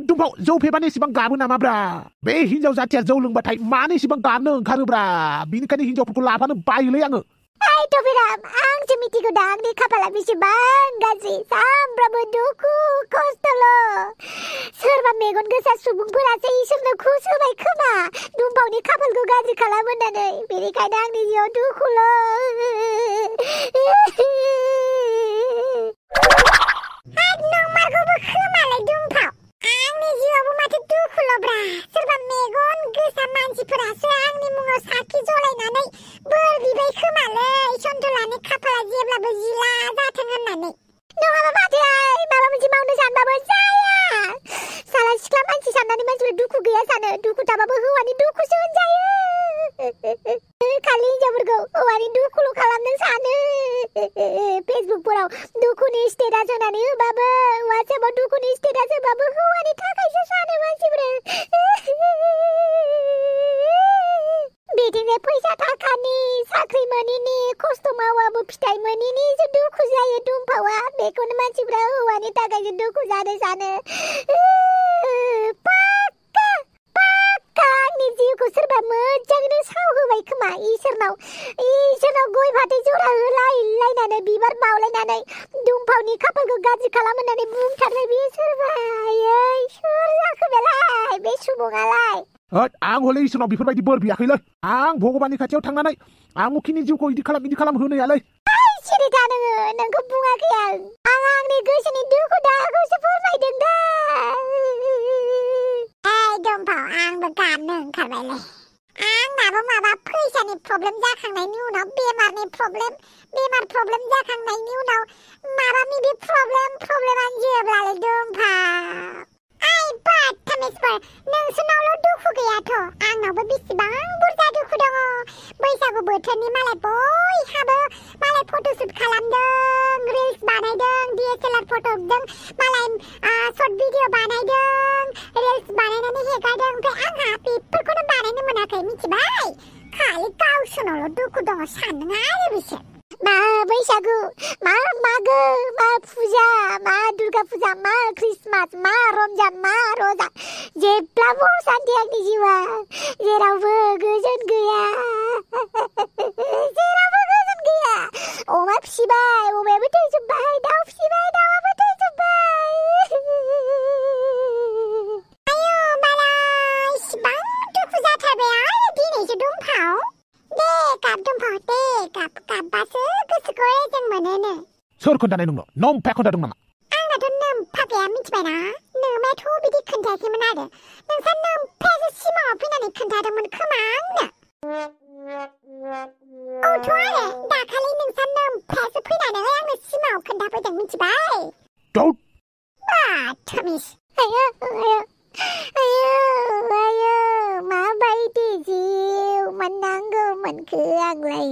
दुम्फाव जौ फेबानो एसेबां गाबो नामाब्रा बे हिनजाव जाथिया जौ लोंबाथाय मानो एसेबां गाबनो ओंखारोब्रा बिनिखायनो हिनजावफोरखौ लाफानो बायोलै आङो Ay Tobiram आंसो मिथिगौ दा आंनि खाफाला बेसेबां गाज्रि सामफ्रामबो दुखु खस्थ'ल' सोरबा मेगन गोसा सुबुंफोरासो इसोरनो खुस होबाय खोमा दुम्फावनि खाफालखौ गाज्रि खालाम होननानै बेनिखायनो आंनि जिउआव दुखुल' नंमारगौबो खोमालाय दुम्फाव आंनि जिउआवबो माथो दुखुल'ब्रा सोरबा मेगन गोसा मानसिफोरासो आंनि मुङाव साखि जलायनानै बोर बिबाय खोमालै सन्थलानि खाफाला जेब्लाबो जिला जाथों होननानै नङाबा माथोहाय माबा मोनसे मावनो सानबाबो जाया साला सिख्ला मानसि साननानै मानसिफोरा दुखु गैया सानो दुखु थाबाबो हौवानि दुखुसो होनजायो खालि हिनजावफोरखौ हौवानि दुखुल' खालामनो सानो फेसबुकफोराव दुखुनि स्टेटास होनानै होबाबो वाट्सएपआव दुखुनि स्टेटास होबाबो हौवानि थाखायसो सानो मानसिफोरा बिदिनो फैसा थाखानि साख्रि मोनिनि खस्थ' मावाबो फिथाइ मोनिनिसो दुखु जायो दुम्फावा बेखौनो मानसिफ्रा हौवानि थाखायसो दुखु जानो सानो पाक्का आंनि जिउखौ सोरबा मोजाङैनो साव होबाय खोमा इसोरनाव गय फाथै जरा होलायलायनानै बिबार बावलायनानै दुम्फावनि खाफालखौ गाज्रि खालाम होननानै बुंथारबाय बियो सोरबा सोर जाखो बेलाय बे सुबुङालाय आं हले इसोरनाव बेफोरबायदि बोर बियाखैलै आं भगबाननि खाथियाव थांनानै आमुखिनि जिउखौ इदि खालाम होनोयालै सिरि था नोंखौ बुङाखै आं आंनि गोसोनि दुखु दाहाखौसो फोरमायदों दा दुम्फाव आंबो गाबनो ओंखारबायलै आंनाबो माबा फैसानि प्रब्लेम जाखांनायनि उनाव बेमार प्रब्लेम जाखांनायनि उनाव माबा मिबि प्रब्लेमानो जोबलालै दुम्फाव बाथामिसफोर नोंसोरनावल' दुखु गैयाथ' आंनावबो बेसेबां बुरजा दुखु दङ बैसागु बोथोरनि मालाय बयहाबो मालाय फट'शुट खालामदों रिल्स बानायदों DSLR फट'जों मालाय शर्ट भिडिअ बानायदों रिल्स बानायनानै हेगारदों ओमफ्राय आंहा बेफोरखौनो बानायनो मोनाखै मिथिबाय खालि गावसोरनावल' दुखु दङ सानदों आरो बिसोर मा बैसागु मा मागो मा फुजा मा दुर्गा फुजा मा क्रिसमास मा रमजान मा रजा जेब्लाबो अशान्ति आंनि जिउआ जेरावबो गोजोन गैया अमा फिसिबाय अमायाबो थैजोब्बाय दाउ फिसिबाय दाउआबो थैजोब्बाय आयौ बाला इसिबां दुखु जाथारबाय आरो दिनैसो दुम्फाव दे गाब दुम्फाव दे गाबबासो गोसोखौ रेजें मोनोनो सोर खोन्थानाय नोंनो नोम्फाया खोन्थादों नामा आंनाथ' नोम्फाया मिथिबायना नोमायाथ' बिदि खोन्थायाखैमोन आरो नोंसा नोम्फायासो सिमाङाव फैनानै खोन्थादोंमोन खोमा आंनो औथ' आरो दाखालि नोंसा नोम्फायासो फैनानै आंनो सिमाङाव खोन्थाफैदों मिथिबाय बाथामिस आयौ माबायदि जिउ मोननांगौ मोनखो आंलाय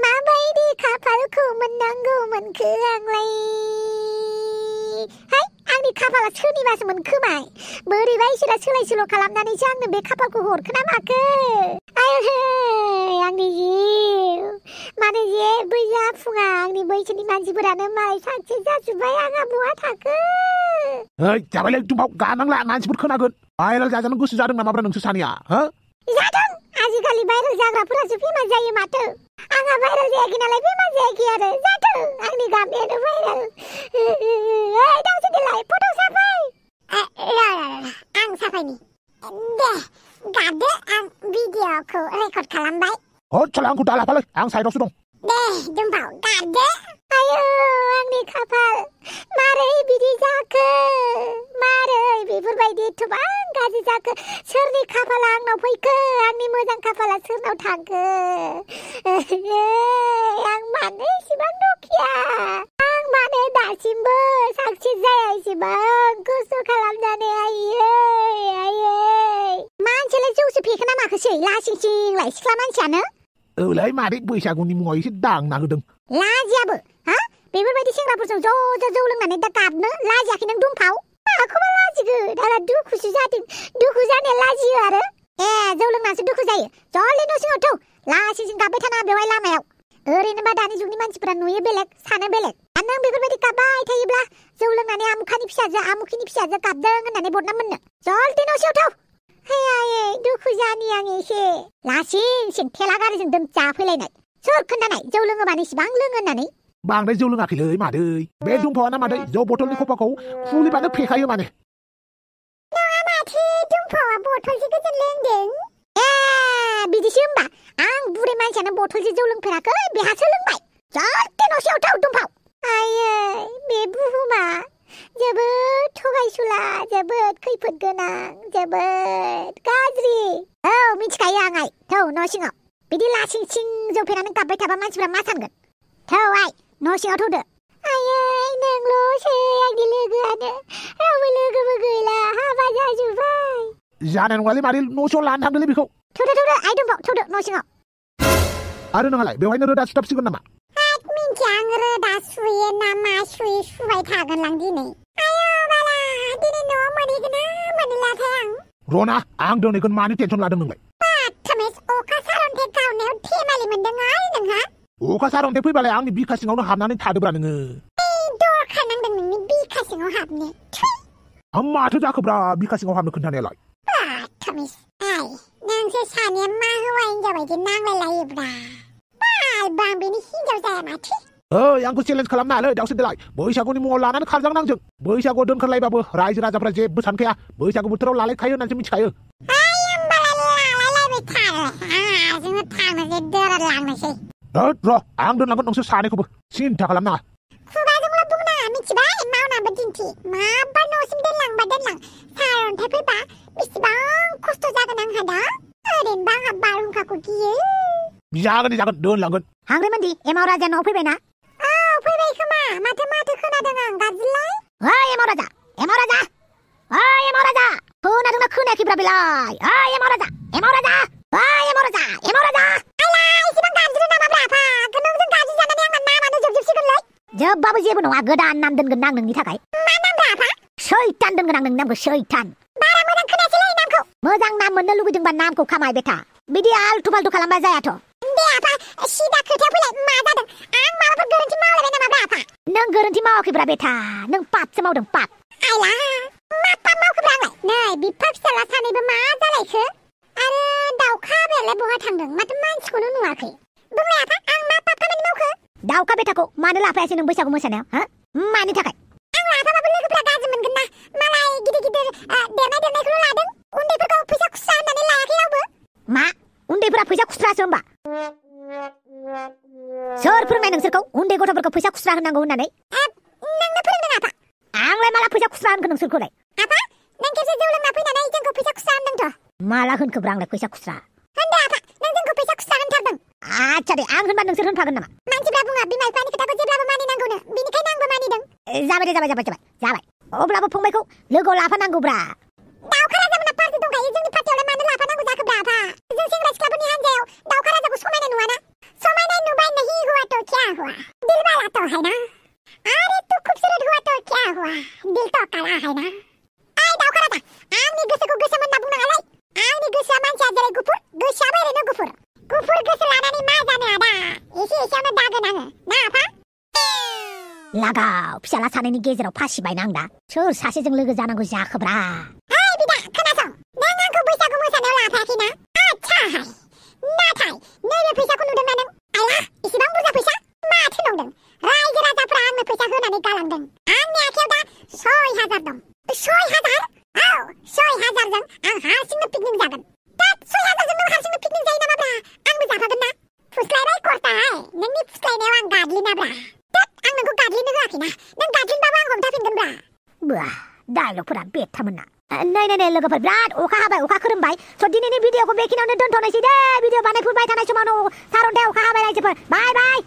माबायदि खाफालखौ मोननांगौ मोनखो आंलाय आंनि खाफाला सोरनिबासो मोनखोमाय बोरैबा इसोरा सोलाय सोल' खालामनानैसो आंनो बे खाफालखौ हरखोना माखो आंनि जिउ माने जेबो जाफुङा आंनि बैसोनि मानसिफोरानो मालाय साक्सेस जाजोब्बाय आंहा बहा थाखो जाबायलै दुम्फाव गानांला मानसिफोर खोनागोन भाइरेल जाजानो गोसो जादों नामाब्रा नोंसोर सानैया जादों आजिखालि भाइरेल जाग्राफोरासो फेमास जायो माथो आंहा भाइरेल जायाखै नालाय फेमास जायाखै आरो जादों आंनि गाबनायानो भाइरेल दाउसोदेलाय फट' साफाय आं साफायनि दे गाबदो आं भिडिअखौ रेकर्ड खालामबाय साला आंखौ दालाफालै आं साइडआवसो दं दे दुम्फाव गाबदो आयौ आंनि खाफाल मारै बिदि जाखो मारै बेफोरबायदि एथ'बां गाज्रि जाखो सोरनि खाफाला आंनाव फैखो आंनि मोजां खाफाला सोरनाव थांखो आं मानो इसेबां दुखिया आं मानो दासिमबो साक्सेस जाया इसेबां खस्थ' खालामनानै आयै मानसियालाय जौसो फेखोना माखोसै लासिंसिंलाय सिख्ला मानसियानो औलै मादै बैसागुनि मुङाव एसे दांना होदों लाजियाबो बेफोरबायदि सेंग्राफोरजों ज' जौ लोंनानै दा गाबनो लाजियाखै नों दुम्फाव माखौबा लाजिगो दाला दुखुसो जादों दुखु जानाया लाजियो आरो जायो जल्दि न' सिङाव थौ लासिंसिं गाबबाय थानाङा बेवहाय लामायाव ओरैनोबा दानि जुगनि मानसिफोरा नुयो बेलेग सानो बेलेग आरो नों बेफोरबायदि गाबबाय थायोब्ला जौ लोंनानै आमुखानि फिसाजो गाबदों होननानै बदनाम मोननो जल्दि न' सिङाव थौ आयै दुखु जानि आं एसे लासिंसिं थेला गारिजों दोनजाफैलायनाय सोर खोन्थानाय जौ लोङोबानो इसिबां लोङो होननानै बांद्राय जौ लोङाखैलै मादै बे दुमफावआ मादै जौ बथलनि खफाखौ फुलिबानो फेखायो माने नङा माथो दुमफावआ बथलसे गोजोन लोंदों ए बिदिसो होमबा आं बुरै मानसियानो बथलसे जौ लोंफेराखै बेहासो लोंबाय जल्दि न' सिङाव थौ दुमफाव आयै बे बुहुमा जोबोद थगायसुला जोबोद खैफोद गोनां जोबोद गाज्रि औ मिथिखायो आं आइ थौ न' सिङाव बिदि लासिंसिं जौ फेनानै गाबबाय थाबा मानसिफ्रा मा सानगोन थौ आइ न' सिङाव थौदो आयै नोंल'सै आंनि लोगोआनो रावबो लोगोबो गैला हाबा जाजोब्बाय जानाय नङालै मादै न' सिङाव लानो थांदोंलै बेखौ थौदो आइ दुमफाव थौदो न' सिङाव आरो नोंहालाय बेवहायनो रोदा सुथाबसिगोन नामा मिन्थिया आं रोदा सुयो ना मा सुयो सुबाय थागोनलां दिनै आयौ बाला दिनै न'आव मोनहैगोन ना मोनहैलाथाय आं रना आं दोनैगोन मानि टेनसन लादों नोंलाय थमेस अखा सारन्थाइ गावनायाव थेमालि मोनदों आइ नोंहा अखा सारन्थाइ फैबालाय आंनि बिखा सिङावनो हाबनानै थादोब्रा नोङो दरखार नांदों नोंनि बिखा सिङाव हाबनो माथो जाखोब्रा बिखा सिङाव हाबनो खोन्थानायालाय थमेस आइ नोंसोर सानैया मा हौवा हिनजाव बायदि नांलायलायोब्रा बाल आं बेनि हिनजाव जाया माथो ओइ आंखौ चेलेन्ज खालामनो हालै दावसे देलाय बैसागुनि मुङाव लानानै खारजांनांजों बैसागुआव दोनखारलायबाबो रायजो राजाफ्रा जेबो सानखाया बैसागु बोथोराव लालायखायो होननानैसो मिथिखायो र' आं दोनलांगोन नोंसोर सानैखौबो सिन्था खालामनाङा खुगाजोंल' बुंनाङा मिथिबाय मावनाबो दिन्थि माबा न'सिम दोनलां सारन्थाइ फैबा बेसेबां खस्थ' जागोन आंहा दा ओरैनोबा आंहा बारहुंखाखौ गियो जागोन दोनलांगोन हांग्रिमोनदि एमाव राजा न'आव फैबायना औ फैबाय खोमा माथो खोनादों आं गाबज्रिलाय ओइ एमाव राजा खोनादोंना खोनायाखैब्रा बेलाय ओइ एमाव राजा आइलाय एसेबां गाबज्रियो नामाब्रा आफा नोंजों गाज्रि जानानै आंना नामानो जोबसिगोनलै जोबबाबो जेबो नङा गोदान नाम दोनगोन आं नोंनि थाखाय मा नामब्रा आफा सैतान दोनगोन आं नोंनि नामखौ सैतान बारा मोजां खोनायासैलै नामखौ मोजां नाम मोननो लुगैदोंबा नामखौ खामाय बेटा बिदि आलथु फालथु खालामबा जायाथ' दे आफा सिदा खोथायाव फैलाय मा जादों आं माबाफोर गोरोन्थि मावलायबाय नामाब्रा आफा नों गोरोन्थि मावाखैब्रा बेटा नों पापसो मावदों पाप आइला मा पाप मावखोब्रा आंलाय नै बिफा फिसाला सानैबो मा जालायखो आरो दाउखा आबायालाय बहा थांदों माथो मानसिखौनो नुवाखै बुंलाय आफा आं मा पाप खामानि मावखो दाउखा बेटाखौ मानो लाफायासै नों बैसागु मोसानायाव हा मानि थाखाय आं लाफाबाबो लोगोफ्रा गाज्रि मोनगोन ना मालाय गिदिर देरनायखौल' लादों उन्दैफोरखौ फैसा खुस्रा होननानै लायाखै रावबो मा उन्दैफोरा फैसा खुस्रासो होमबा सोर फोरोंनाय नोंसोरखौ उन्दै गथ'फोरखौ फैसा खुस्रा होनांगौ होननानै नोंनो फोरोंदों आफा आंलाय माला फैसा खुस्रा होनखो नोंसोरखौलाय आफा नों खेबसे जौ लोंना फैनानै जोंखौ फैसा खुस्रा होनदोंथ' माला होनखोब्रा आंलाय फैसा खुस्रा होनदो आफा नों जोंखौ फैसा खुस्रा होनथारदों आच्छा दे आं होनबा नोंसोर होनफागोन नामा मानसिफ्रा बुङा बिमा बिफानि खोथाखौ जेब्लाबो मानिनांगौनो बिनिखायनो आंबो मानिदों जाबाय अब्लाबो फंबायखौ लोगोआव लाफानांगौब्रा दाउखा राजामोनना पार्टि दंखायो जोंनि पार्टियावलाय मानो लाफानांगौ जाखोब्रा आफा जों सेंग्रा सिख्लाफोरनि हान्जायाव दाउखा राजाखौ समायना नुवाना समायना नुबाय नहीं हुआ तो क्या हुआ दिल वाला तो है ना अरे तू खूबसूरत हुआ तो क्या हुआ दिल तो काला है ना आइ दाउखा राजा आंनि गोसोखौ गोसोम होनना बुंनाङालै आंनि गोसोआ मानसिया जेरै गुफुर गोसोआबो ओरैनो गुफुर गोसो लानानै मा जानो आदा एसेयावनो दागो नाङो ना आफा लागाव फिसाला सानैनि गेजेराव फासिबायना आं दा सोर सासेजों लोगो जानांगौ जाखोब्रा ओइ बिदा खोनासं नों आंखौ बैसागु मोसानायाव लाफायाखैना आच्छा नाथाय नैबे फैसाखौ नुदोंना नों आइला इसेबां बुरजा फैसा माथो नंदों रायजो राजाफ्रा आंनो फैसा होनानै गालांदों आंनि आखायाव दा 6,000 दं 6,000 औ 6,000जों आं हारसिंनो पिकनिक जागोन दा 6,000जों नों हारसिंनो पिकनिक जायो नामाब्रा आंबो जाफागोन ना फुस्लायबाय खरसाय नोंनि फुस्लायनायाव आं गादलिनाब्रा आं नोंखौ गादलिनो होआखैना नों गादलिनबाबो आं हमथाफिनगोनब्रा बा डायलगफोरा बेथामोनना नै लोगोफोर बिराद अखा हाबाय अखा खोरोमबाय स' दिनैनि भिडिअखौ बेखिनियावनो दोनथ'नोसै दे भिडिअ बानायफुबाय थानाय समावनो सारन्थाइ अखा हाबाय रायजोफोर बाय